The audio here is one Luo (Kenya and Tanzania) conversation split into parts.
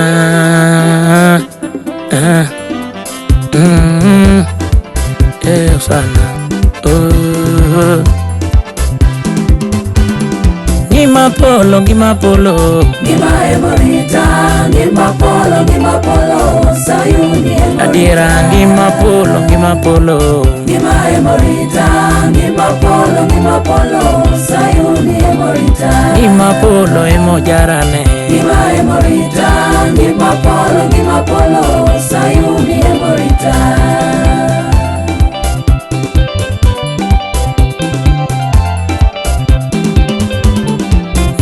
Ah, ah, mm, sana. Oh. Ngima polo, ngima polo. Ngima emorita, ngima polo, ngima polo, Sayuni emorita. Adiera ngima polo, ngima polo. Ngima emorita, ngima polo, ngima polo, Sayuni emorita. Ngima polo emojarane. Ngima emorita, ngima polo, ngima polo, Sayuni emorita.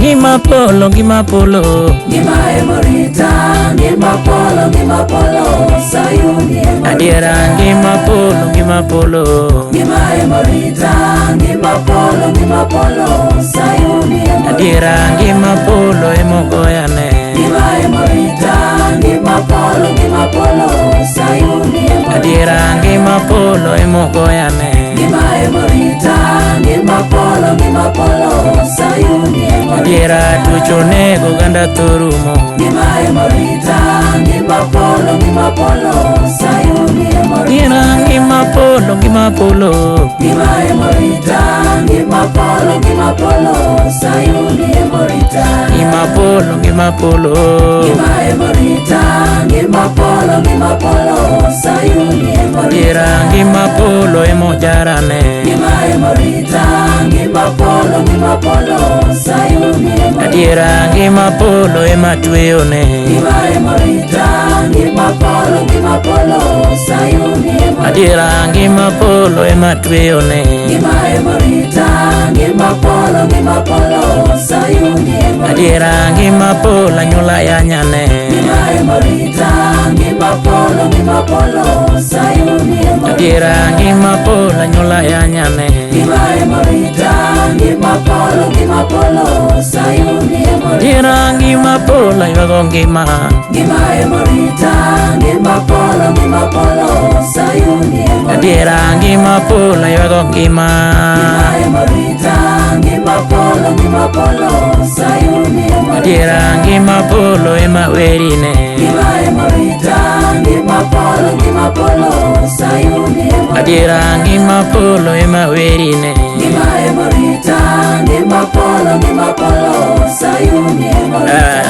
Ngima polo, ngima polo. Ngima emorita, ngima polo, ngima polo, Sayuni emorita. Adiera ngima polo, ngima polo. Ngima emorita, ngima polo, ngima polo, Sayuni emorita. Adiera ngima polo emogoyane. Ngima emorita, ngima polo, ngima polo, Sayuni emorita. Adiera ngima polo emogoyane. Ngima emorita, ngima polo, ngima polo, Sayuni emorita. Adiera tucho nego oganda thorumo. Ngima emorita, ngima polo, ngima polo, Sayuni emorita. Adiera ngima polo, ngima polo. Ngima emorita, ngima polo, ngima polo, Sayuni emorita. Ngima polo, ngima polo. Ngima emorita, ngima polo, ngima polo, Sayuni emorita. Adiera ngima polo emojarane. Ngima emorita, ngima polo, ngima polo, Sayuni emorita. Adiera ngima polo ematweyone. Ngima emorita, ngima polo, ngima polo, Sayuni emorita. Adiera ngima polo ematweyone. Ngima emorita, ngima polo, ngima polo, Sayuni emorita. Adiera ngima polo anyuola yanyane. Ngima emorita, ngima polo, ngima polo, Sayuni emorita. Adiera ngima polo anyuola yanyane. Ngima emorita, ngima polo, ngima polo, Sayuni emorita. Adiera ngima polo aywago ngima. Ngima emorita, ngima polo, ngima polo, Sayuni emorita. Adiera ngima polo aywago ngima. Ngima emorita, ngima polo, ngima polo, Sayuni emorita. Adiera ngima polo ema werine. Ngima emorita, ngima polo, ngima polo, Sayuni emorita. Adiera ngima polo ema werine. Ngima emorita, ngima polo, ngima polo, Sayuni emorita.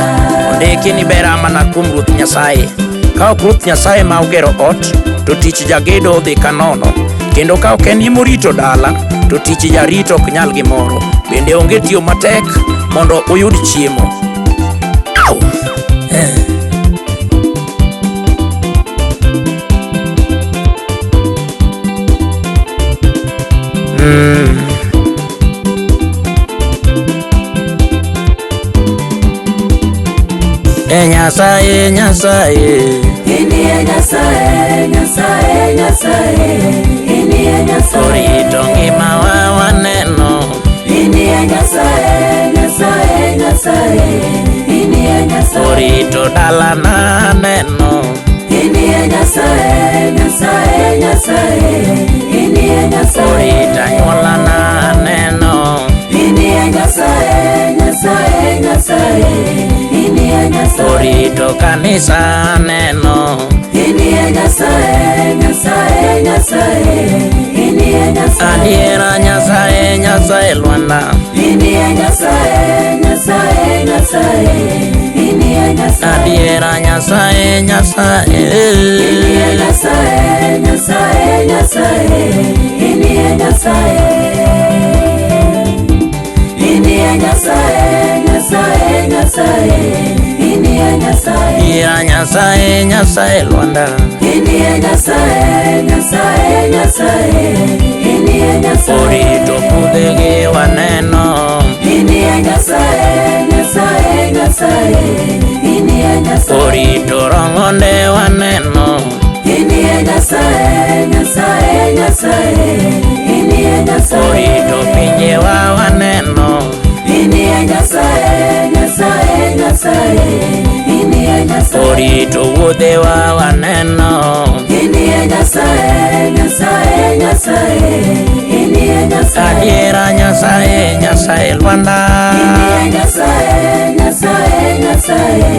Ondiki ni ber mana kuom Ruoth Nyasaye. Ka ok Ruoth Nyasaye ma ogero ot, to tich jagedo odhi kanono. Kendo ka ok en emorito dala, to tich jarito ok nyal gimoro. Bende onge tiyo matek mondo uyud chiemo. Au! E Nyasaye, Nyasaye, Inie Nyasaye, Nyasaye, Nyasaye, Inie Nyasaye. Orito ngimawa waneno. Inie Nyasaye, Nyasaye, Nyasaye, Inie Nyasaye. Orito dalana aneno. Inie Nyasaye, Nyasaye, Nyasaye, Inie Nyasaye. Orito anyuolana aneno. Inie Nyasaye, Nyasaye, Nyasaye, Inie Nyasaye. Orito kanisa aneno. Inie Nyasaye, Nyasaye, Nyasaye, Inie Nyasaye. Adiera Nyasaye, Nyasaye lwanda. Inie Nyasaye, Nyasaye, Nyasaye, Inie Nyasaye. Adiera Nyasaye, Nyasaye. Inie Nyasaye, Nyasaye, Nyasaye, Inie Nyasaye. Inie Nyasaye, Nyasaye, Nyasaye, Inie Nyasaye. Adiera Nyasaye, Nyasaye lwanda. Inie Nyasaye, Nyasaye, Nyasaye, Inie Nyasaye. Orito puodhegi waneno. Inie Nyasaye, Nyasaye, Nyasaye, Inie Nyasaye. Orito rong'onde waneno. Inie Nyasaye, Nyasaye, Nyasaye, Inie Nyasaye. Orito pinjewa waneno. Inie Nyasaye, Nyasaye, Nyasaye, Inie Nyasaye. Orito wuodhewa waneno. Inie Nyasaye, Nyasaye, Nyasaye, Inie Nyasaye. Adiera Nyasaye, Nyasaye lwanda. Inie Inie Nyasaye, Nyasaye, Nyasaye,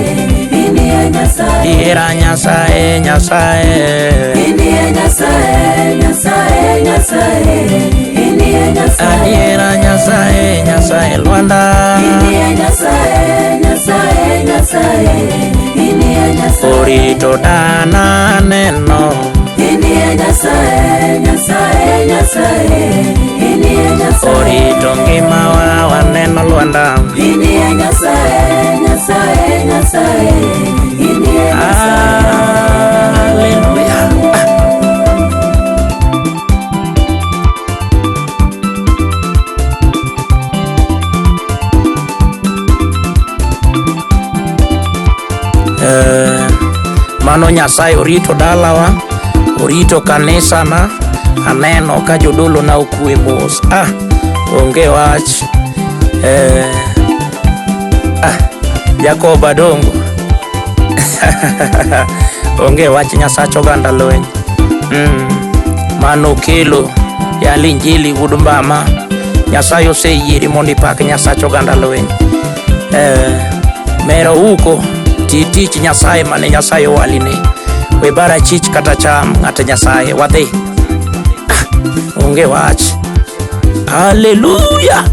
Inie Nyasaye. Diera Nyasaye, Nyasaye. Inie Nyasaye, Nyasaye, Nyasaye, Inie Nyasaye. Adiera Nyasaye, Nyasaye Lwanda. Inie Nyasaye, Nyasaye, Nyasaye, Inie Nyasaye. Orito dana neno. Inie Nyasaye, Nyasaye, Nyasaye, Inie Nyasaye. Orito ngimawa waneno Lwanda. Inie Nyasaye, Nyasaye, Nyasaye, Inie Nyasaye. Haleluya. Mano Nyasaye orito dalawa, orito kanisana, aneno ka jodolo na okwe mos. Ah, onge wach. Ah, Jacob Adongo. Onge wach Nyasach oganda lweny. Mano kelo yal injili wuod Mbama. Nyasaye oseyieri mondo ipak Nyasach oganda lweny. Mero uko ti tich Nyasaye mane Nyasaye owaline. We bara chich kata cham ng'at Nyasaye wadhi. Ah, onge wach. Haleluya.